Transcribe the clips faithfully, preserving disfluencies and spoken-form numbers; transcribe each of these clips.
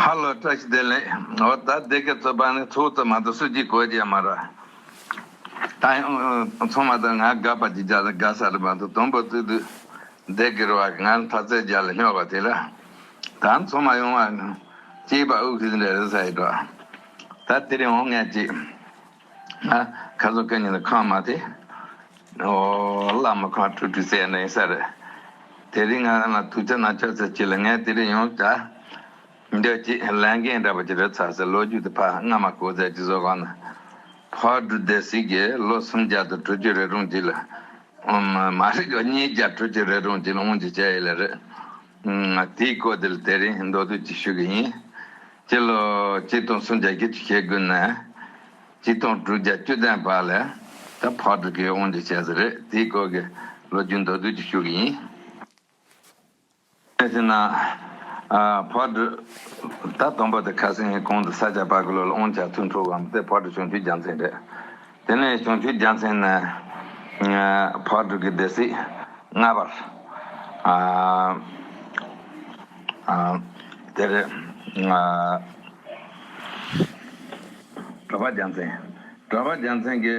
ཧ་ལོ། བཀྲ་ཤིས་བདེ་ལེགས། འོ་ད་སྡེ་དགེ་ཚོ་པ་ནི་ཚོགས་གཙོ་མ་གཏོགས་སུ་གཅིག་གོ་རྒྱུ་ཡོད་མ་རེད། ད་ཡང་ཚང་མ་ད་ང་དགའ་པ་ཅིག་རྒྱག་ལ་དགའ་ས་རེད་མ་གཏོགས། དང་པོ་བཙུགས་དུས་སྡེ་དགེ་རུ་བ་ང་ཐ་ཚད་རྒྱག་ལ་སྨྱོ་བ་དེ་ལ། ད་ཚང་མ་ཡོང་བ་སྐྱེས་པ་དབུགས་ཟིན་འདྲ་རེད་ས་ཡི་འགྲོ། ད་དེ་རིང་འོང་ངས་ཅིག་ང་ཁ་སང་ཁ་ཉིན་ལ་ཁང་མ་དེ། ཨོ། བླ་མ་ཁང་དཀྲུག་དཀྲུག་ཟེར་ནས་ཡིན་ས་རེད། དེ་རིང་ང་ལ་ཐུགས་རྗེ་གནང་ཆོག་ཟེར་གྱི་ལ་ངས་དེ་རིང་ཡོང་ད། འདོད་ཀྱི་ལས་འགན་འདྲ་པོ་ཅིག་རེད་ཚར་ཟེར། ལོ་རྒྱུས་དེ་ཕར་སྔ་མ་གོ་ཟེར་གྱི་བཟོ་གང་ན། ཕག་གྲུ་སྡེ་སྲིད་ཀྱིས་ལོ་སུམ་བརྒྱ་དང་དྲུག་ཅུ་རེ་གྲོང་ཅིག་ལ། ཨོ། མ་རིག་གི་ཉིས་བརྒྱ་དྲུག་ཅུ་རེ་གྲོང་ཅིག་ལ་དབང་ཆ་བྱས་ཡོད་ལེ་རེད། ཨ། དེའི་སྐོར་དེ་ལ་དེ་རིང་མདོར་བསྡུས་ཅིག་ཞུ་གི་ཡིན། སྤྱི་ལོ་གཅིག་སྟོང་སུམ་བརྒྱ་བཞི་བཅུ་ཞེ་དགུ་ནས་གཅིག་སྟོང་དྲུག་བརྒྱ་བཅུ་བདུན་བར་ལ་ད་ཕག་གྲུ་གིས་དབང་ཆ་བྱས་ས་རེད། དེའི་སྐོར་གྱི་ལོ་རྒྱུས་མདོར་བསྡུས་ཅིག་ཞུ་གི་ཡིན། དེ་བྱས་ན། ཨ། ཕག་གྲུ་ད་དང་པོ་དེ་ཁ་སང་གོང་དུ་ས་སྐྱ་པ་ཀུ་ལོ་ལ་དབང་ཆ་ཚུར་འཕྲོག་པ་དེ་ཕག་གྲུ་བྱང་ཆུབ་རྒྱལ་མཚན་རེད། དེ་ནས་བྱང་ཆུབ་རྒྱལ་མཚན་ནས། ཨ། ཕག་གྲུ་གི་སྡེ་སྲིད་ལྔ་པར། ཨ། ཨ། དེ་རེད། ཨ། གྲགས་པ་རྒྱལ་མཚན། གྲགས་པ་རྒྱལ་མཚན་གྱི་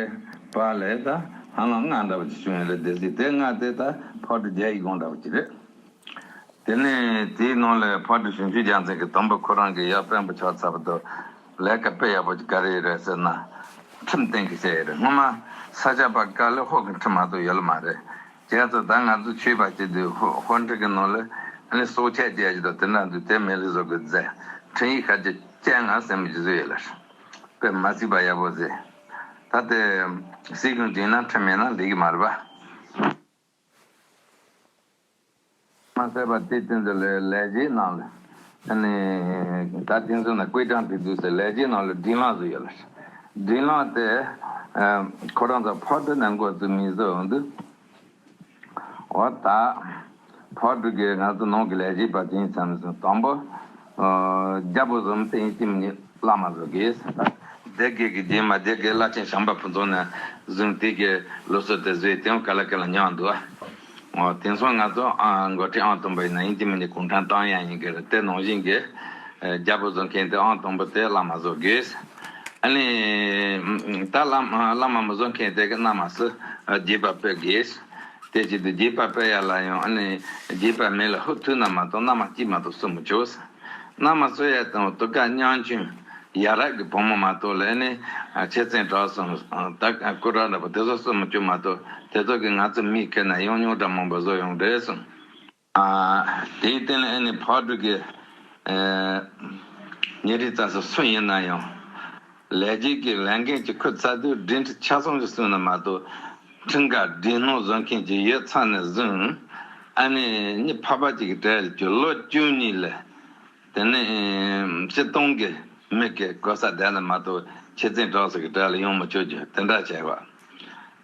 བར་ལ་ད་ཧ་ལམ་ལྔ་འདྲ་པོ་ཅིག་བྱུང་ཡོད་རེད། སྡེ་སྲིད་དེ་ལྔ་དེ་ད་ཕག་གྲུ་བརྒྱ་ཡི་གོང་འདྲ་པོ་ཅིག་རེད། དེ་ནས་དེའི་ནང་ལ་ཕག་གྲུ་བྱང་ཆུབ་རྒྱལ་མཚན་གྱིས་དང་པོ་ཁོ་རང་གི་ཡབ་དཔོན་པོ་ཆགས་ཚར་བ་དང་། ལས་ཀ་དཔེ་ཡག་པོ་ཅིག་ག་རེ་ཡོད་རེད་ཟེར་ན། ཁྲིམས་གཏན་འཁེལ་བྱས་ཡོད་རེད། སྔོན་མ་ས་སྐྱ་པ་ཀ་ལེ་ཧོ་གི་ཁྲིམས་མ་གཏོགས་ཡོད་ལ་མ་རེད། བྱས་ཙང་ད་ང་ཚོ་ཆོས་པ་བྱེད་དུས་ཧོ་ཧོ་འདྲི་གི་ནང་ལ་ཨ་ནི་སྲོག་ཆད་བཅད་ཀྱི་དང་དེ་འདྲ་འདུག་དེ་མེད་ལ་བཟོ་དགོས་ཟེར། འཕྲིན་ཡིག་ཁ་ཅིག་བཅད་ང་ཟེར་མི་ཅིག་བཟོས་ཡོད་ལ། དཔེ་མ་སྲིད་པ་ཡག་པོ་ཟེར། ད་དེ་སྲིད་གཞུང་བྱས་ན་ཁྲིམས་མེད་ན་འགྲིག་གི་མ་རེད་པ། མ་ཟད་པ་དེ་དེ་ཚོ་ལས་ལས་བྱེད་ནང་ལ། ཨ་ནི་ད་དེ་ཚོ་ན་བཀོད་གྲངས་དེ་དུས་སུ་ལས་བྱེད་ནང་ལ་སྒྲིག་ལམ་བཟོ་ཡོད་ལ། སྒྲིག་ལམ་དེ་ཨ་ཁོ་རང་ཚོ་ཕག་གྲུ་ནང་འགོ་བཙུགས་མི་བཟོ་འོང་དུས། འོ་ད་ཕག་གྲུ་གིས་ང་ཚོ་ནང་གི་ལས་བྱེད་པ་དེ་ཡིན་ཙམ་སོང་དང་པོ། ཨ། རྒྱལ་པོ་བཟོ་མི་དེ་ཡིན་གཅིག་མིན་གཉིས་བླ་མ་བཟོ་དགོས། སྡེ་དགེ་གི་རྗེས་མ་སྡེ་དགེ་བླ་ཆེན་བྱམས་པ་ཕུན་ཚོགས་ནས་བཟུང་དེ་གི་ལུགས་སྲོལ་དེ་བཟོས་དེ་ཡང་ག་ལ་ག་ལ་ཉམས་འདུག་འོ། དེང་སང་ང་ཚོ་ཨ་འགོ་ཁྲིད་ཨང་དང་པོ་ཡིན་ན་ཡིན་གཅིག་མིན་གཉིས་གུང་ཁྲན་ཏང་ཡང་ཡིན་གྱི་རེད། དེ་ནང་བཞིན་གྱི་ཨ་རྒྱལ་པོ་བཟོ་མཁན་དེ་ཨང་དང་པོ་དེ་བླ་མ་བཟོ་དགོས། ཨ་ནི་ད་བླ་མ་བླ་མ་མི་བཟོ་མཁན་དེ་གི་རྣམ་མ་སུ་ཨ་དགྱེས་པ་སྤེལ་དགོས། དེ་བྱེད་དུས་དགྱེས་པ་སྤེལ་ཡ་ལ་ཡང་ཨ་ནི་དགྱེས་པ་མེད་ལ་ཧུ་ཐུག་ན་མ་གཏོགས་རྣམ་མ་གཅིག་མ་གཏོགས་གསོ་མི་ཆོག་རྣམ་མ་གསོ་ཡ་དང་དུ་ཀ་ཉང་ཆུན་ཡ་རབས་ཀྱི་བུ་མོ་མ་གཏོགས་ལ་ཨ་ནི་ཨ་ཆེ་བཙན་གྲགས་སོང་ད་སྐུ་དྲག་འདྲ་པོ་དེ་ཚོ་གསོ་མི་ཆོག་མ་གཏོགས་དེ་ཚོ་གི་ང་ཚོ་མི་ཁེ་ན་ཡང་ཉུང་དྲག་མང་པོ་བཟོ་ཡོང་རེད་གསུངས། ཨ། དེའི་སྟེང་ལ་ཨ་ནི་ཕག་གྲུ་གི་ཨ་ཉེ་རིང་བཙག་སུ་སུ་ཡིན་ན་ཡང་ལས་བྱེད་ཀྱི་ལས་འགན་གྱི་ཁུར་ཚར་དུས་སྒྲིག་ཁྲིམས་ཆ་ཚང་ཞིག་བཟུང་ན་མ་གཏོགས་ཁྲིམས་འགལ་སྒྲིག་སྣང་བཟོ་མཁན་ཅིག་ཡོད་ཚར་ནས་བཟུང་ཨ་ནི་མི་ཕལ་པ་ཅིག་གི་གྲལ་ལ་བཅུག་ལོ་བཅུ་གཉིས་ལ། དེ་ནས་སྤྱིར་བཏང་གི་མི་གི་གོ་ས་བསྡད་ན་མ་གཏོགས་ཆེ་བཙན་གྲགས་སུ་གི་གྲལ་ལ་ཡོང་མི་ཆོག་རྒྱུ་དེ་འདྲ་བྱས་པ།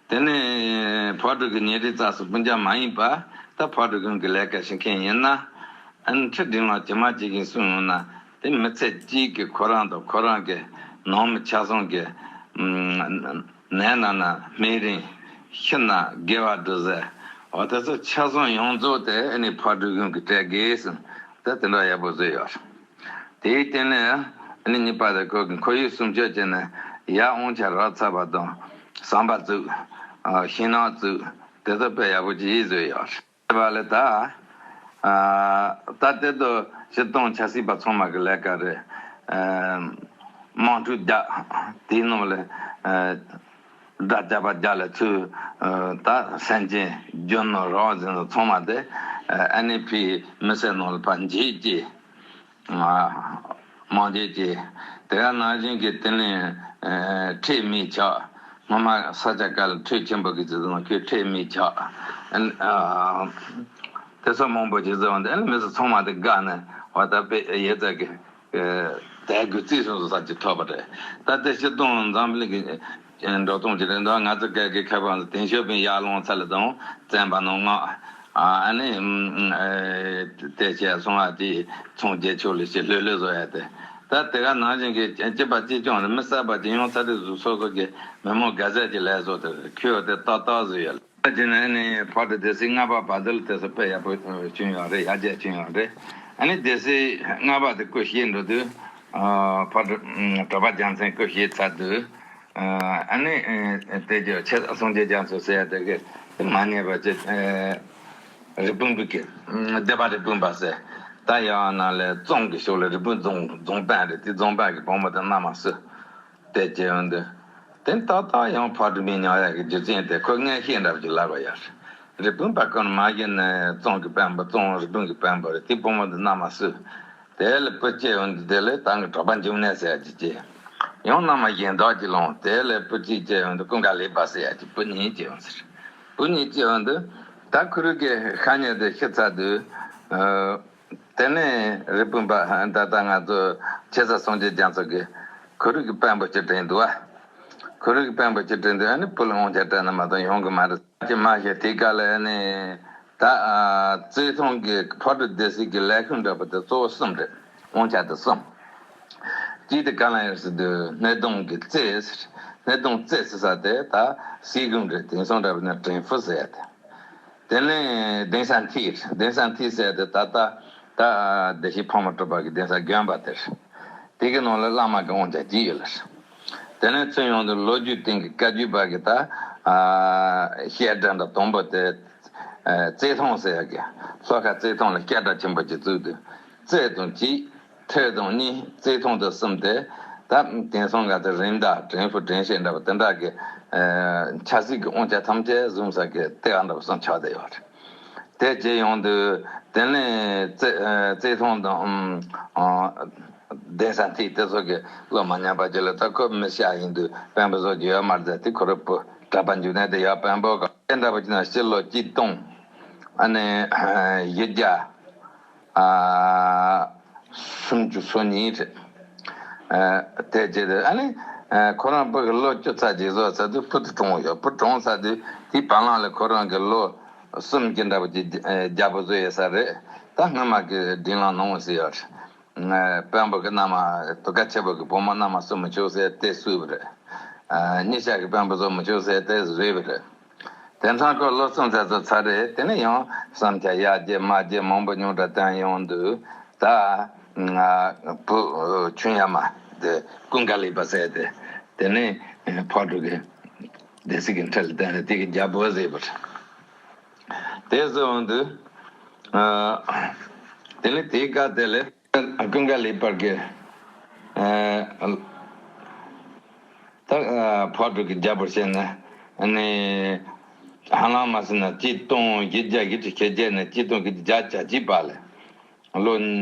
དེ་ནས་ཕག་གྲུ་གི་ཉེ་རིང་བཙག་སུ་སྤུན་ཀྱག་མ་ཡིན་པ་ད་ཕག་གྲུ་གུན་གི་ལས་ཀ་བྱེད་མཁན་ཡིན་ན། ཨ་ནི་ཁྲི་འབྲིང་ལ་ཇི་མ་ཇི་བཞིན་གསུངས་ཡོང་ན་དེ་མི་ཚེ་གཅིག་གི་ཁོ་རང་དང་ཁོ་རང་གི་ནང་མི་ཆ་ཚང་གི་ནད་ན་ན་སྨན་རིན་ཤི་ན་དགེ་བ་སྒྲུབ་ཟེར་འོ་དེ་ཚོ་ཆ་ཚང་ཡོངས་རྫོགས་དེ་ཨ་ནི་ཕག་གྲུ་གུན་གི་སྤྲད་དགོས་ཟེར་ད་དེ་འདྲ་ཡག་པོ་བཟོས་ཡོད། དེའི་སྟེང་ནས་ཨ་ནི་གཉིས་པ་དེ་ཁོ་གི་ཁོར་ཡུག་སྲུང་སྐྱོབ་བྱས་ནས་ཡར་དབང་ཆ་རག་ཚར་བ་དང་ཟམ་པ་བཙུགས། ཨ། ཤིང་ནགས་བཙུགས། དེ་ཚོ་དཔེ་ཡག་པོ་ཅིག་བཟོས་ཡོད། དེ་བ་ལས་ད། ཨ། ད་དེ་དུ་སྤྱིར་བཏང་ཆབ་སྲིད་པ་ཚང་མ་གི་ལས་ཀ་རེད། ཨ། དམངས་ཁྲོད་རྒྱག་དེའི་ནང་ལ། ཨ། དགྲ་རྒྱག་པ་རྒྱག་ལ་ཚུར། ཨ། ད་སེམས་ཅན་རྒྱུ་ནོར་རང་ཟིན་ཚོ་ཚང་མ་དེ། ཨ། ཨ་ནི་ཕི་མི་སེར་ནང་ལ་ཕར་འཇིགས་ཀྱི། དམངས་ཆེན་གྱིས་དེ་ག་ནང་བཞིན་གྱི་དེ་ནས་ཁྲལ་མི་ཆག་སྔོན་མ་ས་ཆ་ག་ལ་ཁྲལ་ཆེན་པོ་གི་ཅི་ཟེར་ན་ཁོས་ཁྲལ་མི་ཆག་དེ་ཚོ་མང་པོ་ཅི་ཟེར་བ་འདི་ཨ་ནི་མི་ཚོ་ཚང་མ་དེ་དགའ་ནས་འོ་ད་དཔེ་ཡེ་ཙ་གི་དད་གུས་བརྩི་སྲུང་སོ་ས་ཅིག་ཐོབ་པ་རེད། ད་དེ་སྤྱིར་བཏང་འཛམ་གླིང་གི་འགྲོ་སྟངས་ཅིག་རེད་འདུག་ང་ཚོ་སྐད་ཀྱི་ཁ་པར་དེང་ཞོ་པིང་ཡར་ལོང་ཚ་ལ་དང་བཙན་པ་ནང་ངག་ཨ་ནི་དེ་བྱས་སོང་ཨ་དེ་ཚོང་རྒྱལ་ཕྱོགས་ལས་ཞེ་ལྷོད་ལྷོད་བཟོ་ཡ་དེ་ད་དེ་ག་ནང་བཞིན་གྱི་སྐྱིད་པ་སྐྱིད་སྐྱོང་རེད། མི་གསར་པ་ཅིག་ཡོང་ཚ་དེ་ཚོ་སོ་སོ་གི་མི་མང་ག་ཚད་ཅིག་ལས་བཟོ་དེ་ཁྱོད་དེ་ཏག་ཏག་བཟོ་ཡ་ལ་ད་ཅི་ནས་ནི་ཕ་དེ་དེ་སྲིད་ལྔ་པ་བ་དེ་ལ་དེ་ཚོ་དཔེ་ཡག་པོ་བྱུང་ཡོད་རེད། ཡར་རྒྱས་བྱུང་ཡོད་རེད། ཨ་ནི་སྡེ་སྲིད་ལྔ་པ་དེ་སྐུ་གཤེགས་འགྲོ་དུས། ཨ་ཕ་གྲུ་ཨ་གྲགས་པ་རྒྱལ་མཚན་སྐུ་གཤེགས་ཚར་དུས། ཨ་ནི་ཨ་དེ་རྒྱུ་ཆེ་སངས་རྒྱས་རྒྱ་མཚོ་ཟེར་ཡ་དེ་གི་དེ་མ་ཉེས་པ་ཅིག་ཨ་རི་པིན་པུ་གི་ཨ་སྡེ་པ་རི་པིན་པ་ཟེར། ད་ཡང་ན་ལས་ཙོང་གི་ཕྱོགས་ལ་རི་པིན་རྫོང་རྫོང་དཔོན་རེད། དེ་རྫོང་དཔོན་གི་བུ་མོ་དེ་མནའ་མ་བསུ། དེ་བྱས་ཡོང་དུས། དེ་ཏག་ཏག་ཡང་ཕ་གྲུ་མི་ཉོ་ཡག་གི་རྒྱུ་མཚན་དེ་ཁོ་མངོན་ཤེས་འདྲ་བ་ཅིག་ལབ་པ་ཡོད་རེད། རི་པིན་པ་ཀུན་མ་གཞི་ནས་ཙོང་གི་དཔོན་པོ། ཙོང་རི་པིན་གི་དཔོན་པོ་རེད། དེ་བུ་མོ་འདི་མནའ་མ་བསུ། དེ་ལས་བུ་སྐྱེས་ཡོང་དུས་དེ་ལས་ད་གི་གྲགས་པ་འབྱུང་གནས་ཟེར་ཡ་ཅིག་སྐྱེས། ཡང་མནའ་མ་གཞན་དག་ཅིག་ལོངས། དེ་ལས་བུ་གཅིག་སྐྱེས་ཡོང་དུས་ཀུན་དགའ་ལེགས་པ་ཟེར་ཡ་ཅིག་བུ་གཉིས་སྐྱེས་ཡོང་ཟེར། བུ་གཉིས་སྐྱེས་ཡོང་དུས་ད་ཁོ་རང་གི་ཤ་ཉེ་དེ་ཤི་ཚར་དུས། ཨ། དེ་ནས་རི་པིན་པ་ད་ལྟ་ང་ཚོ་ཆེ་ས་སངས་རྒྱས་རྒྱ་མཚོ་གི་ཁོ་རང་གི་དཔོན་པོ་ཅིག་དྲན་འདུག་བ། ཁོ་རང་གི་དཔོན་པོ་ཅིག་དྲན་འདུག་ཨ་ནི་བུ་ལ་དབང་ཆ་སྤྲད་ན་མ་གཏོགས་ཡོང་གི་མ་རེད་ཅེས་མ་བཤད། དེ་ག་ལ་ཨ་ནི་ད་ཨ་བརྩི་མཐོང་གི་ཕོ་བྲང་སྡེ་སྲིད་ཀྱི་ལས་ཁུངས་འདྲ་པོ་དེ་གཙོ་བོ་གསུམ་རེད། དབང་ཆ་དེ་གསུམ། གཅིག་དེ་ག་ལ་ཡོད་ཟེར་དུས་སྣེ་གདོང་གི་རྩེ་ཟེར། སྣེ་གདོང་རྩེ་ཟེར་ས་དེ་ད་སྲིད་གཞུང་རེད། དེང་སང་འདྲ་པོ་ན་ཀྲེང་ཧྥུ་ཟེར་ཡ་དེ། དེ་ནས་གདན་ས་མཐིལ། གདན་ས་མཐིལ་ཟེར་དེ་ད་ལྟ་ད་བདེ་གཤེགས་ཕག་མོ་གྲུ་པ་གི་གདན་ས་དགོན་པ་དེ་རེད། དེ་གི་ནང་ལ་བླ་མ་གི་དབང་ཆ་གཅིག་ཡོད་ལ་རེད། དེ་ནས་ཚུར་ཡོང་དུས་ལོ་རྒྱུས་སྟེང་གི་བཀའ་བརྒྱུད་པ་གི་ད་ཨ་བཤད་གྲྭ་འདྲ་དང་པོ་དེ་ཨ་རྩེ་ཐང་ཟེར་ཡ་གི་ལྷོ་ཁ་རྩེ་ཐང་ལ་བཤད་གྲྭ་ཆེན་པོ་ཅིག་བཙུགས་དུས། རྩེ་དང་གཅིག་ཐེ་དང་གཉིས། རྩེ་ཐང་དང་གསུམ་དེ་ད་དེང་སང་ག་ཚོད་རིམ་བདག་ཀྲེང་ཧྥུ་ཀྲེང་ཧྲེ་འདྲ་པོ་དེ་འདྲ་གི་ཨ་ཆབ་སྲིད་ཀྱི་དབང་ཆ་ཐམས་ཅད་བཟུང་ས་གི་ལྟེ་བ་འདྲ་པོ་སང་ཆགས་བསྡད་ཡོད་རེད། དེ་བྱས་ཡོང་དུས་དེ་ནས་རྩེ་ཨ་རྩེ་ཐང་དང་ཨ་གདན་ས་མཐིལ་དེ་ཚོ་གི་བློ་མ་ཉམས་པ་ཅིག་ལ་ད་ཁོ་མི་ཤ་ཡིན་དུས་དཔོན་པོ་བཟོ་རྒྱུ་ཡོད་མ་རེད། དེ་ཁོ་རང་བུ་གྲགས་པ་འབྱུང་གནས་དེ་ཡོད། དཔོན་པོ་ག་དེ་འདྲ་པོ་ཅིག་ན་ཕྱི་ལོ་གཅིག་སྟོང་ཨ་ནི་བཞི་བརྒྱ། ཨ་སུམ་ཅུ་སོ་གཉིས་རེད། ཨ་དེ་རྗེས་དེ་ཨ་ནི་ཨ་ཁོ་རང་བུ་གི་ལོ་བཅུ་ཚར་རྗེས་བཟོ་ཚར་དུས་བུ་དེ་གྲོངས་ཡོད། བུ་གྲོངས་ཚར་དུས་དེའི་བར་ལམ་ལ་ཁོ་རང་གི་ལོ་གསུམ་གྱི་འདྲ་པོ་ཅིག་ཨ་རྒྱལ་པོ་བཟོ་ཡོད་ས་རེད། ད་སྔོན་མ་གི་དྲིན་ལན་ནོར་ཟེར་ཡོད་རེད། ཨ་དཔོན་པོ་གི་མནའ་མ་དུ་ཀ་ཆེ་པོ་གི་བུ་མོ་མནའ་མ་བསུ་མི་ཆོག་ཟེར་དེ་བསུས་པ་རེད། ཨ་གཉིས་ཆ་གི་དཔོན་པོ་བཟོ་མི་ཆོག་ཟེར་དེ་བཟོས་པ་རེད། དེང་སང་ཁོ་ལོ་གསུམ་ཙམ་ཙམ་ཚར་རེད། དེ་ནས་ཡང་བསམ་འཆར་ཡར་རྒྱས་མར་རྒྱས་མང་པོ་ཉུང་དྲགས་བཏོན་ཡོང་དུས། ད་ང་བུ་ཆུང་ཡ་མ་དེ་ཀུན་དགའ་ལེགས་པ་ཟེར་དེ། དེ་ནས་ཕག་གྲུ་གི་སྡེ་སྲིད་ཀྱི་ཁྲི་ལ་བསྟན་ནས་དེ་གི་རྒྱལ་པོ་ཟེར་བ་རེད། དེ་ཟེར་འོང་དུས། ཨ་དེ་ནས་དེའི་སྐབས་དེ་ལས། ཀུན་དགའ་ལེགས་པར་གྱི་ཨ་ད་ཨ་ཕག་གྲུ་གི་རྒྱལ་པོར་བྱས་ནས་ནི་ཧ་ལམ་མ་ཟིན་ན་གཅིག་སྟོང་བཞི་བརྒྱ་བཞི་བཅུ་ཞེ་བརྒྱད་ནས་གཅིག་སྟོང་བཞི་བརྒྱ་གྱ་གཅིག་བར་ལ་ལོ་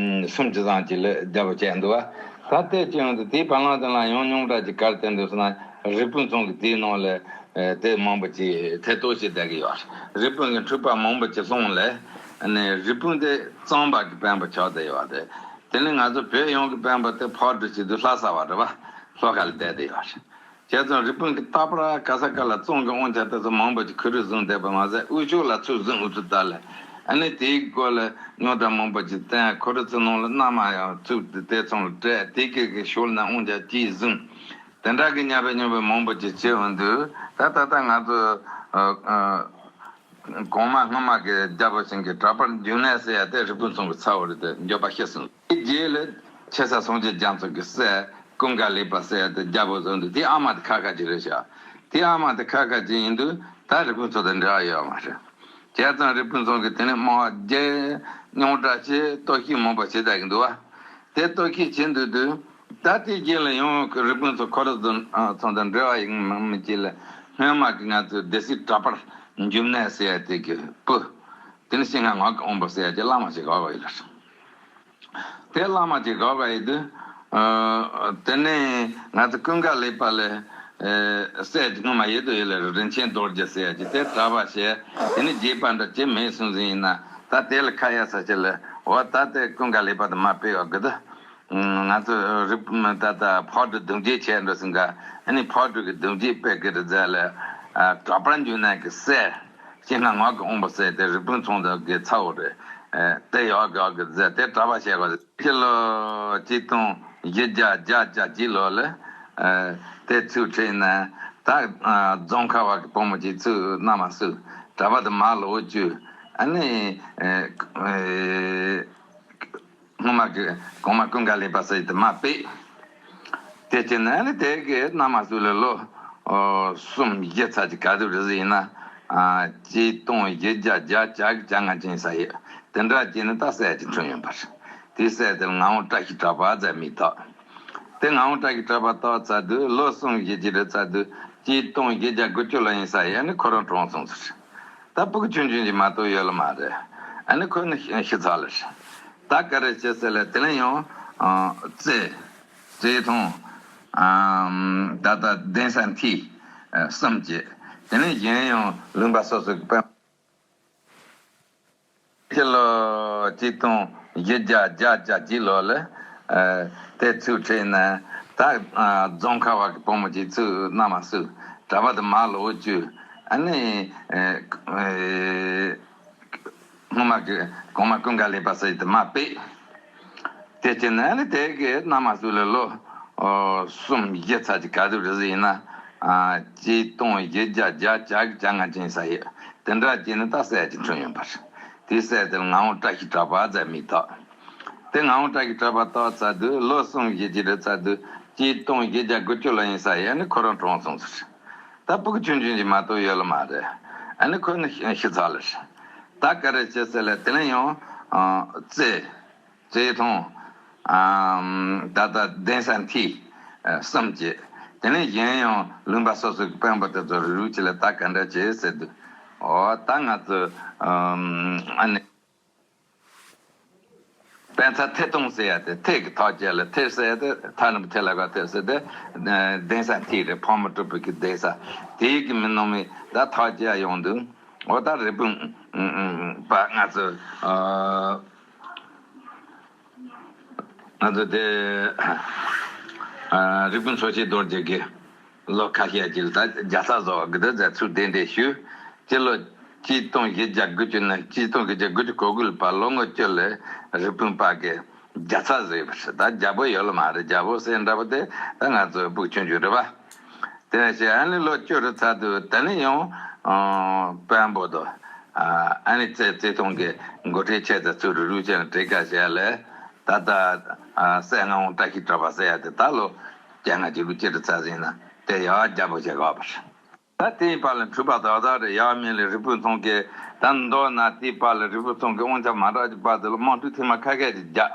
སུམ་ཅུ་ཙམ་ཅིག་ལ་རྒྱལ་པོ་བྱས་འདུག་བ། ད་ལྟའི་སྤྱི་ཡོངས་དུ་དེའི་བར་ལམ་དེ་ལ་ཡང་ཉུང་དྲགས་ཅིག་ག་རེ་བསྟན་འདུག་ཟེར་ན། རི་པིན་ཚང་གི་དེའི་ནང་ལ་ཨ་དེ་མང་པོ་ཅིག་ཐེ་གཏོགས་བྱས་བསྡད་ཀྱི་ཡོད་རེད། རི་པིན་གྱི་འཁྲུག་པ་མང་པོ་ཅིག་སོང་ལས་ནས་རི་པིན་དེ་གཙང་པ་གི་དཔོན་པོ་ཆགས་བསྡད་ཡོད་རེད། དེ་ནས་ང་ཚོ་བོད་ཡོངས་ཀྱི་དཔོན་པོ་དེ་ཕག་གྲུ་བྱེད་དུས་ལྷ་ས་བ་རེད་བ། ལྷོ་ཁ་ལ་བསྡད་དེ་ཡོད་རེད། བྱས་ཙང་རི་པིན་གྱི་རྟག་པར་ག་ས་ག་ལ་གཙང་གི་དབང་ཆ་དེ་ཚོ་མང་པོ་ཅིག་ཁོ་རང་བཟུང་བསྡད་པ་མ་ཟད། དབུས་ཕྱོགས་ལ་ཚུར་བཟུང་འུ་ཚུགས་ད་ལས་ཨ་ནི་དེའི་སྐོར་ལ་རྙོག་དྲ་མང་པོ་ཅིག་བསྟན། ཁོ་རང་ཚོ་ནང་ལ་མནའ་མ་ཡང་ཚུར་དེ་ཚང་ལ་སྤྲད། དེ་གི་གི་ཞོར་ན་དབང་ཆ་གཅིག་བཟུང་། དེ་འདྲ་གི་ཉམས་པའི་ཉམས་པའི་མང་པོ་ཅིག་བྱས་འོང་དུས། ད་ད་ལྟ་ང་ཚོ་ཨ་ཨ་གོང་མ་སྔོན་མ་གི་རྒྱལ་པོ་ཞིང་གི་གྲགས་པར་འབྱུང་གནས་ཟེར་ཡ་དེ་རི་པིན་ཚང་གི་ཚ་བོ་རེད་དེ་འགྱོད་པ་ཤི་སོང་། དེ་རྗེས་ལ་ཆེ་ས་སངས་རྒྱས་རྒྱ་མཚོ་གི་སྲས་ཀུན་དགའ་ལེགས་པ་ཟེར་ཡ་དེ་རྒྱལ་པོ་བཟོ་འདུག་དེའི་ཨ་མ་དེ་ཁ་ཁ་ཅིག་རེད་ཤག་དེའི་ཨ་མ་དེ་ཁ་ཁ་ཅིག་ཡིན་དུས་ད་རི་པིན་ཚང་དང་འབྲེལ་བ་ཡོད་མ་རེད། བྱས་ཙང་རི་པིན་ཚང་གི་དེ་ནས་དམག་རྒྱག་རྙོག་དྲ་བྱས། གཏོར་བཤིག་མང་པོ་བྱས་བསྡད་ཀྱི་འདུག་བ། དེ་གཏོར་བཤིག་བྱེད་འདུག་དུས། ད་དེ་རྗེས་ལ་ཡང་རི་པིན་ཚང་ཁོ་རང་ཚོ་ཚང་དང་འབྲེལ་བ་ཡིན་མིན་གྱི་ལ་སྔོན་མ་གི་ང་ཚོའི་སྡེ་སྲིད་གྲགས་པར་འབྱུང་གནས་ཟེར་ཡ་དེ་གི་བུ། དེ་ནི་ཤིང་ང་ངག་གི་དབང་པོ་ཟེར་ཡ་ཅིག་བླ་མ་ཞིག་གོ་བ་ཡིན་ལ། དེ་བླ་མ་ཅིག་གོ་བ་ཡིན་དུས། ཨ་དེ་ནས་ང་ཚོ་ཀུན་དགའ་ལེགས་པ་ལ་ཨ་སྲས་ཅིག་སྔོན་མ་ཡོད་དུ་ཡོད་ལ། རིན་ཆེན་རྡོ་རྗེ་ཟེར་ཡ་ཅིག་དེ་གྲྭ་པ་བྱས། དེ་ནི་རྒྱུད་པ་འདྲ་ཅི་མེད་སོང་ཟིན་ཡིན་ན། ད་དེ་ལ་ཁ་ཡ་ས་ཅིག་ལ་འོ་ད་དེ་ཀུན་དགའ་ལེགས་པ་དེ་མ་སྤེལ་བ་གི་ད། ང་ཚོ་རི་ད་ད་ཕག་གྲུ་གདུང་རྒྱུད་བྱས་འགྲོ་ཟིན་ག་ཨ་ནི་ཕག་གྲུ་གི་གདུང་རྒྱུད་སྤེལ་གི་རི་རྫ་ལ་ཨ་གྲགས་པར་འབྱུང་གནས་ཀྱི་སྲས་ཤིང་ང་ངག་གི་དབང་པོ་ཟེར་དེ་རི་པིན་ཚང་དུ་གི་ཚ་བོ་རེད། ཨ་དེ་ཡག་གི་ཡག་གི་རྫ་དེ་གྲྭ་པ་བྱས་ག་ཕྱི་ལོ་གཅིག་སྟོང་བཞི་བརྒྱ་བརྒྱད་ཅུ་གྱ་གཅིག་ལོ་ལ་ཨ་དེ་ཚུར་ཁྲིད་ནས་ད་ཨ་རྫོང་ཁ་བ་གི་བུ་མོ་ཅིག་ཚུར་མནའ་མ་བསུ། གྲྭ་པ་དེ་མར་ལོག་བཅུག་ཨ་ནི་ཨ་ཨ། སྔོན་མ་གི་གོང་མ་ཀུན་དགའ་ལེགས་པ་ཟེར་དེ་མ་དཔེ། དེ་བྱས་ན་ནི་དེ་གི་གནམ་མ་སུ་ལ་ལོ་ཨོ་གསུམ་བཞི་ཚར་གྱི་ག་དུས་རེད་ཟེར་ཡིན་ན། ཨ་གཅིག་སྟོང་བཞི་བརྒྱ་བརྒྱད་ཅུ་གྱ་ལྔ་ཅན་ས་ཡོད། དེ་འདྲ་བྱས་ནས་ད་སྲས་ཀྱི་འཁྲུངས་ཡོད་པ་རེད། དེའི་སྲས་དེ་ལ་ངག་དབང་བཀྲ་ཤིས་གྲགས་པ་ཟེར་མིང་བཏགས། དེ་ངག་དབང་བཀྲ་ཤིས་གྲགས་པ་བཏགས་ཚར་དུས་ལོ་གསུམ་བཞི་བརྒྱ་རེད་ཚར་དུས་གཅིག་སྟོང་བཞི་བརྒྱ་དགུ་བཅུ་ལོ་ཡིན་ས་ཡིན་ནི་ཁོ་རང་གྲོངས་སོང་ཟེར། ད་སྤུ་གུ་ཆུང་ཆུང་ཅིག་མ་གཏོགས་ཡོད་ལ་མ་རེད། ཨ་ནི་ཁོ་ནི་ཤི་ཤི་ཚར་ལ་རེད། ད་ག་རེ་བྱེད་ཟེར་ལ་དེ་ནས་ཡང་ཨ་རྩེ་རྩེ་མཐོང་ཨ་ད་ལྟ་གདན་ས་མཐིལ་ཨ་གསུམ་བྱས། དེ་ནས་གཞན་ཡང་ལུང་པ་སོ་སོ་གི་དཔོན། ཕྱི་ལོ་གཅིག་སྟོང་བཞི་བརྒྱ་བརྒྱད་ཅུ་གཅིག་ལོ་ལ་ཨ་དེ་ཚུར་ཁྲིད་ནས་ད་ཨ་རྫོང་ཁ་བ་གི་བུ་མོ་གཅིག་ཚུར་གནམ་མ་སུ་གྲྭ་པ་དེ་མ་ལོ་བཅུ། ཨ་ནི་ཨ་ཨ་སྔོན་མ་གི་གོང་མ་ཀུན་དགའ་ལེགས་པ་ཟེར་དེ་མ་དཔེ། དེ་བྱས་ན་ནི་དེ་གི་གནམ་མ་སུ་ལ་ལོ་ཨོ་གསུམ་བཞི་ཚར་གྱི་ག་དུས་རེད་ཟེར་ཡིན་ན། ཨ་གཅིག་སྟོང་བཞི་བརྒྱ་བརྒྱད་ཅུ་གྱ་ལྔ་ཅན་ས་ཡོད། དེ་འདྲ་བྱས་ནས་ད་སྲས་ཀྱི་འཁྲུངས་ཡོད་པ་རེད། དེའི་སྲས་དེ་ལ་ངག་དབང་བཀྲ་ཤིས་གྲགས་པ་ཟེར་མིང་བཏགས། དེ་ངག་དབང་བཀྲ་ཤིས་གྲགས་པ་བཏགས་ཚར་དུས་ལོ་གསུམ་བཞི་བརྒྱ་རེད་ཚར་དུས་གཅིག་སྟོང་བཞི་བརྒྱ་དགུ་བཅུ་ལོ་ཡིན་ས་ཡིན་ནི་ཁོ་རང་གྲོངས་སོང་ཟེར། ད་སྤུ་གུ་ཆུང་ཆུང་ཅིག་མ་གཏོགས་ཡོད་ལ་མ་རེད། ཨ་ནི་ཁོ་ནི་ཤི་ཤི་ཚར་ལ་རེད། ད་ག་རེ་བྱེད་ཟེར་ལ་དེ་ནས་ཡང་ཨ་རྩེ་རྩེ་མཐོང་ཨ་ད་ལྟ་གདན་ས་མཐིལ་ཨ་གསུམ་བྱས། དེ་ནས་གཞན་ཡང་ལུང་པ་སོ་སོ་གི་དཔོན་པོ་དེ་ཚོ་རུག་རུག་བྱས་ལ་ད་ག་འདྲ་བྱེད་ཟེར་དུས། ཨོ་ད་ང་ཚོ་ཨ་ཨ་ནི། པད་ཚལ་ཐེ་གཏོང་ཟེར་ཡ་དེ་ཐེ་གི་ཐག་བཅད་ལ་ཐེ་ཟེར་ཡ་དེ་ཐ་རིང་པོ་ཐེ་ལ་ག་ཐེ་ཟེར་དེ་གདན་ས་མཐིལ་རེད། ཕག་མོ་གྲུ་པའི་གི་གདན་ས་དེའི་གི་མི་ནང་མི་ད་ཐག་བཅད་ཡོང་དུས། འོ་ད་རི་སྤུན་པ་ང་ཚོ་ང་ཚོ་དེ་རི་སྤུན་འཚོ་བྱེད་རྡོ་རྗེ་གི་ལོ་ཁ་ཤས་ཀྱི་ལ་ད་རྒྱལ་ཚ་བཟོ་བ་གི་དེ་མཛད་ཚུལ་གདན་འདྲེན་ཞུས། སྤྱི་ལོ་གཅིག་སྟོང་བཞི་བརྒྱ་དགུ་བཅུ་ནས་གཅིག་སྟོང་བཞི་བརྒྱ་དགུ་བཅུ་གོ་དགུ་ལ་བར་ལོ་ངོ་བཅུ་ལ་རི་སྤུན་པ་གི་རྒྱལ་ཚ་བཟོས་པ་རེད། ད་རྒྱལ་པོ་ཡོད་ལ་མ་རེད། རྒྱལ་པོ་ཟེར་འདྲ་པོ་དེ་ད་ང་ཚོ་སྤུ་གུ་ཆུང་ཆུང་རེད་པ། དེ་ནས་བྱས་ཨ་ནི་ལོ་བཅུ་རུ་ཚར་དུས་དེ་ནས་ཡང་དཔོན་པོ་དང་ཨ་ནི་རྩེ་རྩེ་མཐོང་གི་འགོ་ཁྲིད་ཆེ་ཚ་ཚུར་རུ་རུ་བྱས་ནས་གྲོས་ཁ་བྱས་ལས། ད་ལྟ་ཨ་སྲས་ངག་དབང་བཀྲ་ཤིས་གྲགས་པ་ཟེར་ཡ་དེ་ད་ལོ་བརྒྱ་ལྔ་བཅུ་དགུ་བཅུ་རེ་ཚ་ཟིན་ན་དེ་ཡང་རྒྱལ་པོ་བྱེད་དགོས་པ་རེད། ད་དེའི་བར་ལ་འཁྲུག་པ་དག་དག་རེད། ཡང་མིན་ལ་རི་སྤུན་ཚང་གི་ད་མདོར་ན་དེའི་བར་ལ་རི་སྤུན་ཚང་གི་དབང་ཆ་མ་རག་གི་བར་དུ་ལ་དམག་འཁྲུག་ཐེངས་མ་ཁ་ཤས་ཀྱི་རྒྱག་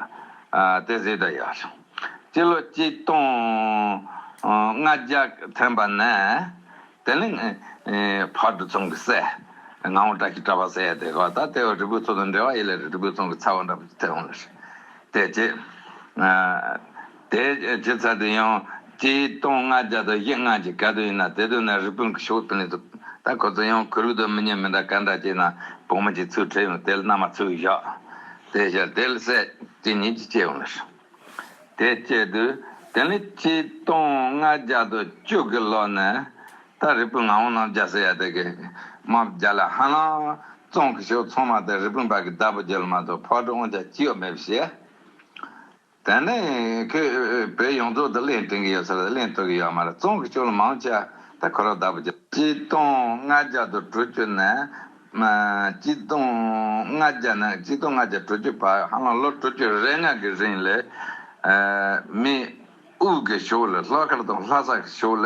ཨ་དེ་ཟེར་ད་ཡོད་རེད། སྤྱི་ལོ་གཅིག་སྟོང་ལྔ་བརྒྱ་ཐོན་པ་ནས། དེ་ནས་ཕག་གྲུ་ཚང་གི་སྲས་ངག་དབང་བཀྲ་ཤིས་གྲགས་པ་ཟེར་ཡ་དེ་ག་ད་ལྟའི་རི་སྤུན་ཚང་དང་འབྲེལ་བ་ཡོད་ལ་རི་སྤུན་ཚང་གི་ཚ་བ་འདྲ་པོ་ཐོན་འོང་ལ། དེ་རྗེས་དེ་རྗེས་ཚར་དུ་ཡང་གཅིག་སྟོང་ལྔ་བརྒྱ་དང་བཞི་ལྔ་གི་སྐབས་དུ་ཡིན་ན་དེ་དུས་ན་རི་སྤུན་གྱི་ཕྱོགས་དེ་ནས་ད་ཁོ་ཚོ་ཡང་གུ་རུ་དང་མི་ཉན་མི་འདྲ་ག་འདྲ་བྱས་ན་བུ་མོ་གཅིག་ཚུར་ཁྲིད་ཡོང་དེ་ལ་མནའ་མ་ཚུར་བཞག་དེ་བཞག་དེ་ལ་སྲས་གཅིག་གཉིས་ཀྱིས་སྐྱེས་ཡོང་ལ། དེ་བྱས་དུས་དེ་ནི་གཅིག་སྟོང་ལྔ་བརྒྱ་དང་བཅུ་གི་ལོ་ནས་ད་རི་སྤུན་ངག་དབང་རྣམ་རྒྱལ་ཟེར་ཡ་དེ་གི་དམག་རྒྱག་ལ་ཧ་ལམ་གཙང་གི་ཕྱོགས་ཚང་མ་དེ་རི་སྤུན་པ་གི་བདག་པོ་རྒྱག་ལ་མ་གཏོགས་ཕག་གྲུ་དབང་ཆ་ཅི་ཡང་མེད་པ་བྱས། དེ་ནས་ཁོས་བོད་ཡོངས་རྫོགས་དུ་གླེང་དྲན་གི་ཡོད་ས་རེད། གླེང་ཐུབ་གི་ཡོད་མ་རེད། གཙང་གི་ཕྱོགས་ལ་མང་ཆེ་ད་ཁོ་རང་བདག་པོ་རྒྱག་གཅིག་སྟོང་ལྔ་བརྒྱ་དང་དྲུག་ཅུ་ནས། གཅིག་སྟོང་ལྔ་བརྒྱ་ནས་གཅིག་སྟོང་ལྔ་བརྒྱ་དྲུག་ཅུ་བར་ཧ་ལམ་ལོ་དྲུག་ཅུ་རེ་ལྔ་གི་རིང་ལ། མི་དབུས་ཀྱི་ཕྱོགས་ལ་ལྷག་དཀར་དང་ལྷ་ས་གི་ཕྱོགས་ལ་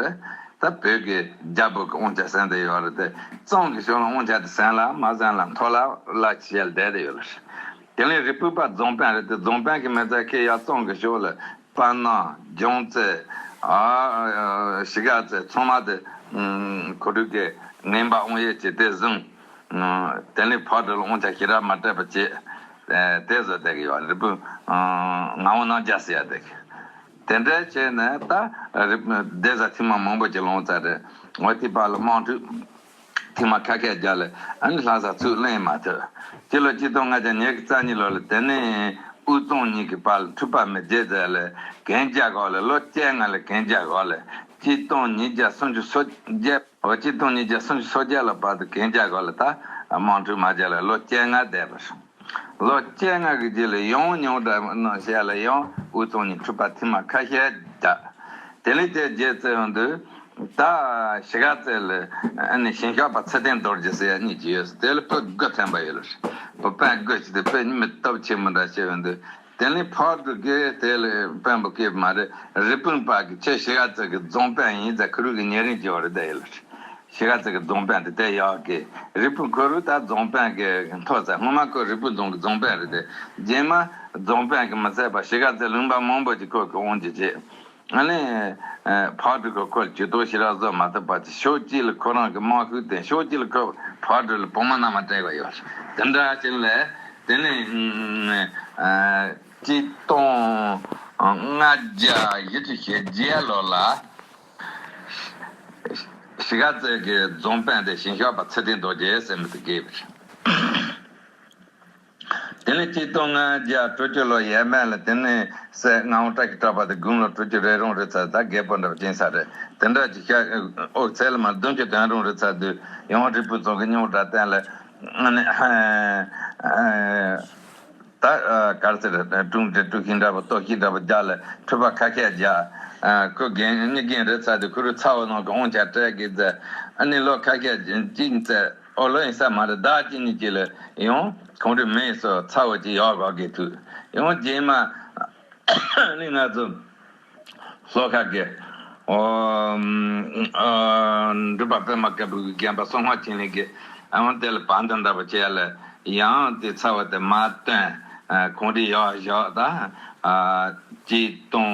ད་བོད་ཀྱི་རྒྱལ་པོ་གི་དབང་ཆ་ཟིན་བསྡད་ཡོད་རེད་དེ། གཙང་གི་ཕྱོགས་ལ་དབང་ཆ་དེ་ཟིན་ལ་མ་ཟིན་ལ་མཐོ་ལ་ལ་ཆེ་ལ་བསྡད་དེ་ཡོད་རེད། དེ་ལས་རི་སྤུན་པ་རྫོང་དཔོན་རེད་དེ། རྫོང་དཔོན་གྱི་མི་ཚད་ཁེ་ཡ་གཙང་གི་ཕྱོགས་ལ། སྤ་ན་རྒྱང་རྩེ། ཨ་ཤི་ག་རྩེ་ཚང་མ་དེ་ཁོ་རང་གི་ངན་པ་དབང་ཡོད་ཅིག་དེ་བཟུང་། དེ་ནས་ཕག་གྲུ་ལ་དབང་ཆ་ཞེ་དྲག་མ་སྤྲད་པ་བྱས། དེ་བཟོ་བསྡད་ཀྱི་ཡོད། རི་སྤུན་ངག་དབང་རྣམ་རྒྱལ་ཟེར་ཡ་དེ་གི་དེ་འདྲ་བྱས་ནས་ད་རི་གདན་ས་ཐེངས་མ་མང་པོ་ཅིག་ལོངས་ཚར་རེད། འོ་དེ་བར་ལ་དམག་འཁྲུག་ཐེངས་མ་ཁ་ཤས་རྒྱག་ལ་ཨ་ནི་ལྷ་ས་ཚུར་ལེན་མ་ཐུབ། སྤྱི་ལོ་གཅིག་སྟོང་ལྔ་བརྒྱ་ཉི་ཤུ་རྩ་གཉིས་ལོ་ལ་དེ་ནས་དབུས་གཙང་གཉིས་ཀྱི་བར་ལ་འཁྲུག་པ་མི་བརྗེད་ཟེར་ལ་གན་རྒྱ་གོ་ལ་ལོ་བཅོ་ལྔ་ལ་གན་རྒྱ་གོ་ལ་གཅིག་སྟོང་ཉིས་བརྒྱ་སུམ་ཅུ་སོ་བརྒྱད། འོ་གཅིག་སྟོང་ཉིས་བརྒྱ་སུམ་ཅུ་སོ་བརྒྱད་ལ་བར་དུ་གན་རྒྱ་གོ་ལ་ད་དམག་འཁྲུག་མ་རྒྱག་ལ་ལོ་བཅོ་ལྔ་བསྡད་པ་རེད། ལོ་བཅོ་ལྔ་གི་རྗེས་ལ་ཡང་ཉུང་དྲགས་ནང་བཤད་ལ་ཡང་དབུས་གཙང་གཉིས་འཁྲུག་པ་ཐེངས་མ་ཁ་ཤས་བརྒྱབ། དེ་ལས་དེ་རྗེས་བརྩི་ཡོང་དུས་ད་ཤི་ག་རྩེ་ལ་ཨ་ནི་ཞིང་གཤེགས་པ་ཚེ་བརྟན་རྡོ་རྗེ་ཟེར་ཡ་གཉིས་ཀྱི་ཡོད་ཟེར། དེ་ལ་བུ་དགུ་ཐོན་པ་ཡོད་ལ། བུ་དཔོན་དགུ་ཞིག་དེ་བུ་མི་སྟོབས་ཆེན་མོ་འདྲ་བྱས་ཡོང་དུས་ དེ་ནས་ཕག་གྲུ་གིས་དེ་ལ་དཔོན་པོ་བསྐོས་པ་མ་རེད། རུས་སྤུངས་པ་གིས་ཁྱེད་གཞིས་ཀ་རྩེ་གི་རྫོང་དཔོན་ཡིན་ཟེར། ཁུ་རུ་གི་ཉེ་རིང་བྱས་པ་རེད། དེ་ཡིན་ལ། གཞིས་ཀ་རྩེ་གི་རྫོང་དཔོན་དེ་དེ་ཡག་གི། རུས་སྤུངས་ཁུ་རུ་ད་རྫོང་དཔོན་གྱི་མཐོ་ཚད། སྔོན་མ་ཁོ་རུས་སྤུངས་རྫོང་གི་རྫོང་དཔོན་རེད་དེ། རྗེས་མ་རྫོང་དཔོན་གྱིས་མི་ཚད་པར་གཞིས་ཀ་རྩེའི་ལུང་པ་མང་པོ་ཅིག་ཁོ་གིས་དབང་བྱས་བྱས། ཨ་ནི་ཕག་གྲུ་གིས་ཁོ་ལ་ཇུས་གཏོགས་ཞེ་དྲག་བཟོ་མ་ཐུབ་པ་བྱས། ཕྱོགས་གཅིག་ལ་ཁོ་རང་གི་དམག་ཤུགས་བཏོན། ཕྱོགས་གཅིག་ལ་ཁོ་ཕག་གྲུ་ལ་བུ་མོ་མནའ་མ་སྤྲད་པ་ཡོད། དེ་འདྲ་བྱས་ལ་དེ་ནས་ཆིག་སྟོང་ལྔ་བརྒྱ་བཞི་བཅུ་ཞེ་བརྒྱད་ལོ་ལ་གཞིས་ཀ་རྩེ་གི་རྫོང་དཔོན་དེ་ཞིང་གཤེགས་པ་ཚེ་བརྟན་རྡོ་རྗེ་ཟེར་མི་དེ་བརྒྱབ་པ་རེད། དེ་ནས་ཆིག་སྟོང་ལྔ་བརྒྱ་དྲུག་ཅུ་ལོ་ཡས་མས་ལ་དེ་ནས་སྲས་ངག་དབང་བཀྲ་ཤིས་གྲགས་པ་དེ་དགུང་ལོ་དྲུག་ཅུ་རེ་རུང་རེད་ཚར། ད་རྒད་པོ་འདྲ་བོ་ཅིག་ཡིན་ས་རེད། དེ་འདྲ་ཅིག་ཤ་ཨོ་ཚད་ལ་མ་བདུན་ཅུ་དོན་རུང་རེད་ཚར་དུས། ཡང་རུས་སྤུངས་རྫོང་གི་སྨྱུག་དགྲ་བསྟེན་ལ། ཨ་ནི་ད་ག་རེ་ཟེར། ཀྲུང་ཀྲུང་ཤིང་འདྲ་བོ་སྟོབས་ཤིག་འདྲ་བོ་རྒྱག་ལ་འཁྲུག་པ་ཁ་ཤས་རྒྱག་ཁོ་རྒན་གཉིས་རྒན་རེད་ཚར་དུས། ཁུ་རུ་ཚ་བོ་ནང་གི་དབང་ཆ་སྤྲད་གི་ཟེར། ཨ་ནི་ལོ་ཁ་ཤས་ཅིག་ཚེ། ཨོ་ལོ་ཡིན་ས་མ་རེད། ཟླ་གཅིག་གཉིས་ཅིག་ལ་ཡང་ཁོང་ཁྲོའི་མི་སོ་ཚ་བོ་ཅིག་ཡག་ག་གི་ཐུག་ཡང་རྗེས་མ་ནི་ང་ཚོ་ལྷོ་ཁ་གི་ཨོ་ཨ་འབྲུག་པ་པད་མ་དཀར་པོ་གི་རྒན་པ་སྲོང་བཙན་ཆེན་ལེགས་ཀྱིས་ཨ་ནི་དེ་ལ་བར་འདུམ་འདྲ་བོ་བྱས་ལ། ཡང་དེ་ཚ་བོ་དེ་མར་བཏོན། ཁོང་ཁྲོ་ཡག་བཞག་ད་ཆིག་སྟོང་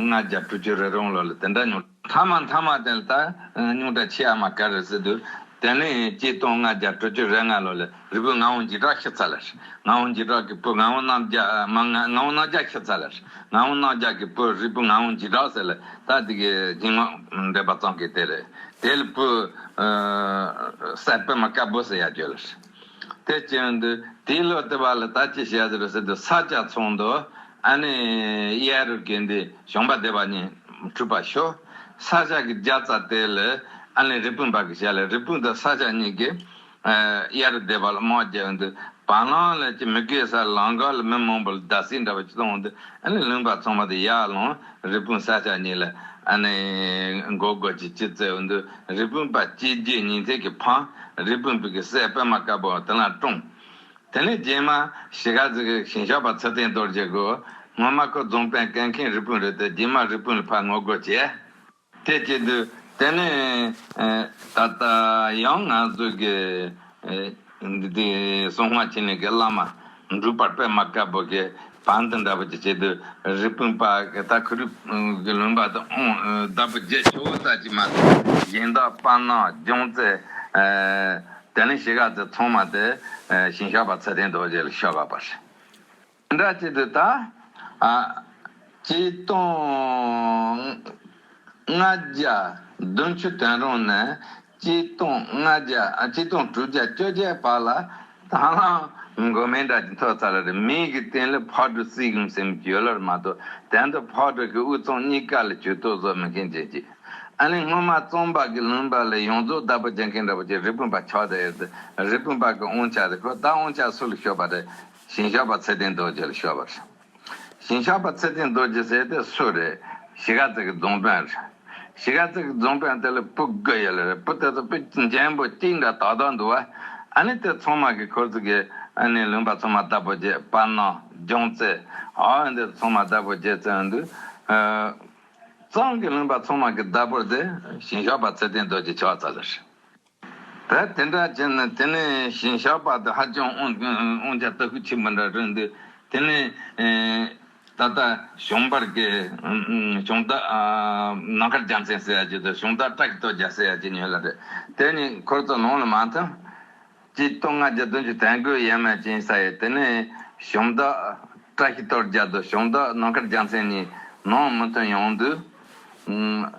ལྔ་བརྒྱ་དྲུག་ཅུ་རེ་རུང་ལོ་ལ་དེ་འདྲ་མྱོང་། མཐའ་མ་མཐའ་མ་དེ་ལ་ད་སྙུང་གྲ་ཆེ་ཡ་མ་ག་རེ་ཟེར་དུས། དེ་ནས་ཆིག་སྟོང་ལྔ་བརྒྱ་དྲུག་ཅུ་རེ་ལྔ་ལོ་ལ་རུས་སྤུངས་ངག་དབང་འཇིགས་གྲགས་ཤི་ཚར་ལ། ངག་དབང་འཇིགས་གྲགས་ཀྱི་བུ་ངག་དབང་རྣམ་རྒྱལ་མ་ངག་དབང་རྣམ་རྒྱལ་ཤི་ཚར་ལ། ངག་དབང་རྣམ་རྒྱལ་གྱི་བུ་རུས་སྤུངས་ངག་དབང་འཇིགས་གྲགས་ཟེར་ལ། ད་དེ་གི་རྗེས་མ་འདས་པ་ཙམ་གྱི་དེ་རེད། དེ་ལ་བུ་སྲས་པད་མ་དཀར་པོ་ཟེར་ཡ་བརྗོད་ལ། དེ་བྱས་དུས་དེའི་ལོ་དེ་བ་ལ་ད་ཅི་བྱས་ཟེར་ཟེར་དུས། ས་སྐྱ་ཚོགས་འདུ། ཨ་ནི་གཡས་རུ་གི་འདི་ཞོང་པ་སྡེ་པ་གཉིས་འཁྲུག་པ་ཤོར། ས་སྐྱ་གི་རྒྱལ་ས་དེ་ལ་ཨ་ནི་རུས་སྤུངས་པ་གི་ཞལ་ལ། རུས་སྤུངས་དང་ས་སྐྱ་གཉིས་ཀྱིས་གཡས་རུ་སྡེ་པ་ལ་དམག་རྒྱག་དུས། བར་ལམ་ལ་ཅི་མི་དགོས་ས་ལམ་ཁ་ལ་མི་མང་པོ་ལ་རྡབ་གསིག་འདྲ་བ་ཅིག་གཏོང་དུས། ཨ་ནི་ལུང་པ་ཚང་མ་དེ་ཡར་ལངས། རུས་སྤུངས་ས་སྐྱ་གཉིས་ལ་ཨ་ནི་མགོ་སྒོ་ཅིག་ཅི་བཙལ་དུས། རུས་སྤུངས་པ་གཅིག་རྗེས་གཉིས་མཐུད་ཀྱིས་འཕངས། རུས་སྤུངས་པའི་གི་སྲས་པད་མ་དཀར་པོ་དེ་ལ་བཀྲོངས། དེ་ནས་རྗེས་མ་གཞིས་ཀ་རྩེ་གི་ཞིང་གཤེགས་པ་ཚེ་བརྟན་རྡོ་རྗེ་གིས། སྔོན་མ་ཁོ་རྫོང་དཔོན་བཀོད་མཁན་རུས་སྤུངས་རེད་དེ། རྗེས་མ་རུས་སྤུངས་ལ་ཕར་ངོ་རྒོལ་བྱས། དེ་བྱེད་དུས་དེ་ནས་ད་ལྟ་ཡང་ང་ཚོ་གི་འདི་སྲོང་བཙན་ཆེན་ལེགས་ཀྱི་བླ་མ་འབྲུག་པ་པད་མ་དཀར་པོ་གི་བར་འདུམ་འདྲ་བོ་ཅིག་བྱེད་དུས། རུས་སྤུངས་པ་གི་ད་ཁུ་རུ་གི་ལུང་པ་དེ་དབང་བདག་པོ་བྱེད་ཆོག་ས་ཅིག་མ་གཏོགས། གཞན་དག་སྤ་ན་རྒྱལ་རྩེ། དེ་ནས་གཞིས་ཀ་རྩེ་ཚང་མ་དེ་ཞིང་གཤེགས་པ་ཚེ་བརྟན་རྡོ་རྗེ་ལ་ཤོར་བ་རེད། འདྲ་བྱེད་དུས་ད་ཨ་ཆིག་སྟོང་ལྔ་བརྒྱ་བདུན་ཅུ་དོན་རུང་ནས་ཆིག་སྟོང་ལྔ་བརྒྱ་ཨ་ཆིག་སྟོང་དྲུག་བརྒྱ་བཅོ་བརྒྱད་བར་ལ་ད་ལམ་མགོ་མེ་འདྲ་ཅིག་ཐོན་ཚར་ལ་རེད། མི་གི་སྟེང་ལ་ཕག་གྲུ་བསིལ་གསུམ་ཟེར་མི་ཅིག་ཡོད་ལ་རེད་མ་གཏོགས། དོན་དུ་ཕག་གྲུ་གི་དབུས་གཙང་གཉིས་ཀ་ལ་ཇུས་གཏོགས་བཟོ་མི་མཁན་ཅན་ཅིག་ཨ་ནི་སྔོན་མ་གཙང་པ་གི་ལུང་པ་ལ་ཡོངས་རྫོགས་བདག་པོ་རྒྱག་མཁན་འདྲ་བོ་ཅིག་རུས་སྤུངས་པ་ཆགས་བསྡད་ཡོད་དེ། རུས་སྤུངས་པ་གི་དབང་ཆ་དེ་ཁོ་ད་དབང་ཆ་སུ་ལ་ཤོར་བ་རེད། ཞིང་གཤེགས་པ་ཚེ་བརྟན་རྡོ་རྗེ་ལ་ཤོར་བ་རེད། ཞིང་གཤེགས་པ་ཚེ་བརྟན་རྡོ་རྗེ་ཟེར་དེ་སུ་རེད། གཞིས་ཀ་རྩེ་གི་རྫོང་དཔོན་རེད། གཞིས་ཀ་རྩེ་གི་རྫོང་དཔོན་དེ་ལ་བུ་དགུ་ཡོད་ལ་རེད། བུ་དེ་ཚོ་བུ་འཇོན་པོ་གཅིག་འདྲ་དག་དག་འདུག་བ། ཨ་ནི་དེ་ཚང་མ་གི་ཁོ་ཚོ་གི་ཨ་ནི་ལུང་པ་ཚང་མ་བདག་པོ་བྱས། སྤ་ན་རྒྱལ་རྩེ་ཨ་འདི་ཚང་མ་བདག་པོ་བྱས་ཚར་དུས། གཙང་གི་ལུང་པ་ཚང་མ་གི་བདག་པོ་དེ་ཞིང་གཤེགས་པ་ཚེ་བརྟན་རྡོ་རྗེ་ཆགས་ཚར་ལ་རེད། ད་དེ་འདྲ་བྱས་ནས་དེ་ནས་ཞིང་གཤེགས་པ་དེ་ཧ་ཅང་དབང་དབང་ཆ་སྟོབས་ཤུགས་ཆེན་པོ་འདྲ་རེད་འདུག་དེ་ནས་ཨེ་ད་ལྟ་ཞོང་པར་གྱི་ཨམ་ཞོང་བདག་ཨ་ནམ་མཁའ་རྒྱལ་མཚན་ཟེར་ཡ་ཅིག་དང་། ཞོང་བདག་བཀྲ་ཤིས་རྡོ་རྗེ་ཟེར་ཡ་ཅིག་ཉོས་ལ་རེད། དེ་ནས་ཁོ་ཚོ་ནང་ལ་མ་ཐོན། ཆིག་སྟོང་ལྔ་བརྒྱ་བདུན་ཅུ་དོན་དགུ་ཡས་མས་ཅིག་ཡིན་ས་ཡོད། དེ་ནས་ཞོང་བདག་བཀྲ་ཤིས་རྡོ་རྗེ་དང་ཞོང་བདག་ནམ་མཁའ་རྒྱལ་མཚན་གཉིས་ནང་མི་ཐོན་ཡོང་དུས། ཨམ།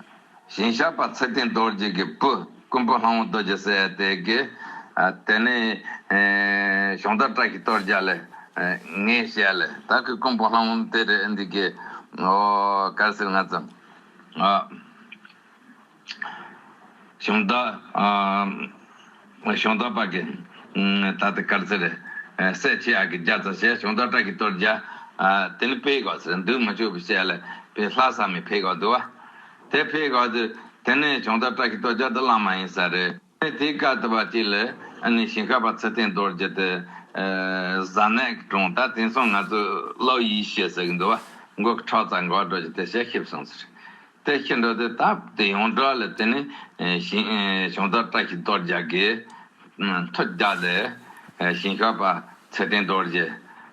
ཞིང་གཤེགས་པ་ཚེ་བརྟན་རྡོ་རྗེ་གི་བུ་ཀུན་པོ་ལྷ་དབང་རྡོ་རྗེ་ཟེར་ཡ་དེ་གིས་ཨ་དེ་ནས་ཨེ་ཞོང་བདག་བཀྲ་ཤིས་རྡོ་རྗེ་ལ་ཨེ་ངས་བཤད་ལ། ད་ཁོས་ཀུན་པོ་ལྷ་དབང་དེ་རེད་འདི་གི་ཨོ་ག་རེ་ཟེར་ང་ཚོ་ཨ་ཞོང་བདག་ཨ་ཞོང་བདག་པ་གི་ཨ་ད་དེ་ག་རེ་ཟེར་རེད། ཨེ་སྲས་ཆེ་ཡ་གི་རྒྱལ་རྩེ་བྱས། ཞོང་བདག་བཀྲ་ཤིས་རྡོ་རྗེ་ཨ་དེ་ནས་ཕེབས་དགོས་ཟེར། འདུག་མི་ཆོག་པའི་བཤད་ལ་ཕེབས། ལྷ་ས་མི་ཕེབས་དགོས་འདུག་བ། དེ་ཕེབས་དགོས་དུས་དེ་ནས་ཞོང་བདག་བཀྲ་ཤིས་རྡོ་རྗེ་དེ་བླ་མ་ཡིན་ས་རེད། དེའི་སྐབས་དུ་བ་གཅིག་ལ་ཨ་ནི་ཞིང་གཤེགས་པ་ཚེ་བརྟན་རྡོ་རྗེ་དེ་ ཨ་གཟའ་ནད་ཀྱི་གྲོང་ད་དེང་སང་ང་ཚོ་ཀློ་ཡི་ཤེས་ཟེར་གི་འདུག་བ། མགོ་གི་ཁྲག་རྩ་འགག་འགྲོ་གི་དེ་བཤད་ཤེས་སོང་ཟེར། དེ་ཤི་འགྲོ་དུས་ད་དེ་ཡོངས་གྲགས་ལ་དེ་ནི་ཨ་ཞིང་ཨ་ཞིང་བདག་བཀྲ་ཤིས་རྡོ་རྗེ་གིས་ཨ་མཐུ་རྒྱག་སྟེ་ཨ་ཞིང་ཤོག་པ་ཚེ་བརྟན་རྡོ་རྗེ་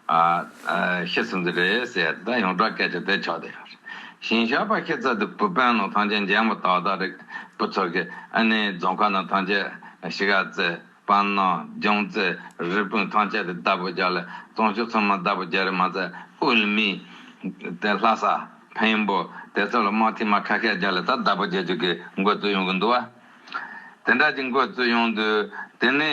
ཨ་ཨ་ཤི་སོང་ཟེར་རེད་ཟེར། ད་ཡོངས་གྲགས་སྐད་ཆ་དེ་ཆགས་བསྡད་ཡོད་རེད། ཞིང་ཤོག་པ་ཤི་ཚར་དུས་བུ་སྤུན་ནང་ཐམས་ཅད་འཇལ་མོ་དག་དག་རེད། བུ་ཚོ་གིས་ཨ་ནི་རྫོང་ཁ་ནང་ཐམས་ཅད་ཤི་ག་བཙལ། པ་ནང་ལྗང་རྩེ་རི་སྤུན་ཐམས་ཅད་དེ་བདག་པོ་རྒྱག་ལ། གཙང་ཆུ་ཚང་མ་བདག་པོ་རྒྱག་རེད་མ་ཚད་དབུས་མི་དེ་ལྷ་ས་འཕན་པོ་དེ་ཚོ་ལ་དམག་ཐེངས་མ་ཁ་ཤས་རྒྱག་ལ་ད་བདག་པོ་རྒྱག་རྒྱུ་གི་འགོ་བཙུགས་ཡོང་གི་འདུག་བ། དེ་འདྲ་ཅིག་འགོ་བཙུགས་ཡོང་དུས་དེ་ནས་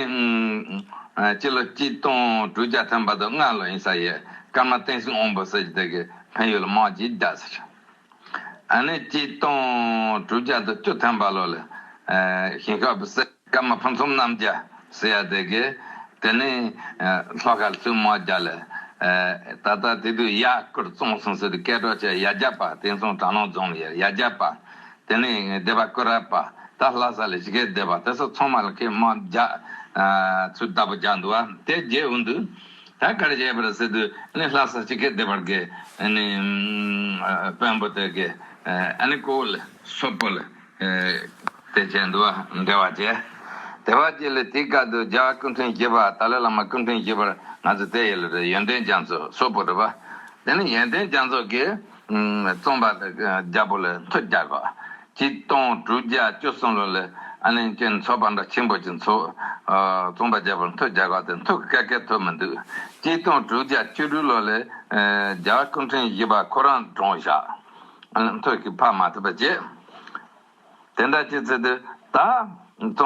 ཨ་སྤྱི་ལོ་གཅིག་སྟོང་དྲུག་བརྒྱ་ཐམ་པ་དང་ལྔ་ལོ་ཡིན་ས་ཡས་ཀརྨ་བསྟན་སྲིད་དབང་པོ་ཟེར་གྱི་དེ་གི་འཕན་ཡུལ་ལ་དམག་ཅིག་རྒྱག་ཟེར། ཨ་ནི་གཅིག་སྟོང་དྲུག་བརྒྱ་དང་བཅུ་ཐམ་པ་ལོ་ལ་ཨ་ཞིང་ཤོག་པ་སེ་ཀརྨ་ཕུན་སུམ་རྣམ་རྒྱལ་ཟེར་ཡ་དེ་གིས་དེ་ནས་ཨ་ལྷོ་ཁ་ལ་ཚུར་དམག་རྒྱག་ལ། ཨ་ད་ལྟ་དེ་དུས་ཡ་སྐོར་བཙོང་སོང་ཟེར་དུས་སྐད་གྲགས་ཆེ་ཡ་རྒྱལ་པ། དེང་སང་གྲ་ནང་རྫོང་ལ་ཡ་རྒྱལ་པ། དེ་ནས་སྡེ་པ་ཀུ་ར་པ། ད་ལྷ་ས་ལ་ཞི་རྒྱས་སྡེ་པ། དེ་ཚོ་ཚང་མ་ལ་ཁོས་དམག་རྒྱག་ཨ་ཚུར་བདག་པོ་རྒྱག་འདུག་བ། དེ་རྗེས་འོང་དུས། ད་ག་རེ་བྱས་པ་རེད་ཟེར་དུས་ཨ་ནི་ལྷ་ས་ཞི་རྒྱས་སྡེ་པ་གི་ཨ་ནི་ཨམ་དཔོན་པོ་དེ་གི་ཨ་ནི་ཀོ་ལ་སོག་པོ་ལ་ཨ་དེ་བྱས་འདུག་བ། འབྲེལ་བ་བྱས། དེ་བ་ཅིག་ལ་དེའི་སྐབས་དུ་རྒྱལ་བ་སྐུ་ཕྲེང་བཞི་པ་ཏཱ་ལའི་བླ་མ་སྐུ་ཕྲེང་བཞི་པར་ང་ཚོ་དེ་ཡི་ལ་རེད། ཡོན་ཏན་རྒྱ་མཚོ་སོག་པོ་རེད་བ། དེ་ནི་ཡོན་ཏན་རྒྱ་མཚོ་གིས་ཨམ་གཙང་པ་རྒྱལ་པོ་ལ་མཐུ་རྒྱག་གོ། གཅིག་སྟོང་དྲུག་བརྒྱ་བཅུ་གསུམ་ལོ་ལ་ཨ་ནི་ཁྱོད་ཚོགས་པ་འདྲ་ཆེན་པོ་ཅིག་ཚོགས། ཨ་གཙང་པ་རྒྱལ་པོར་མཐུ་རྒྱག་ག་དེ་མཐུ་གི་ཀ་ཀའི་ཐུབ་མི་འདུག་གཅིག་སྟོང་དྲུག་བརྒྱ་བཅུ་དྲུག་ལོ་ལ་ཨ་རྒྱལ་བ་སྐུ་ཕྲེང་བཞི་པ་ཁོ་རང་གྲོངས་བཞག་ཨ་ནི་མཐུ་གིས་ཕམ་མ་ཐུབ་པ་བྱས། དེ་འདྲ་བྱས་ཚེ་དུས་ད་གཙང་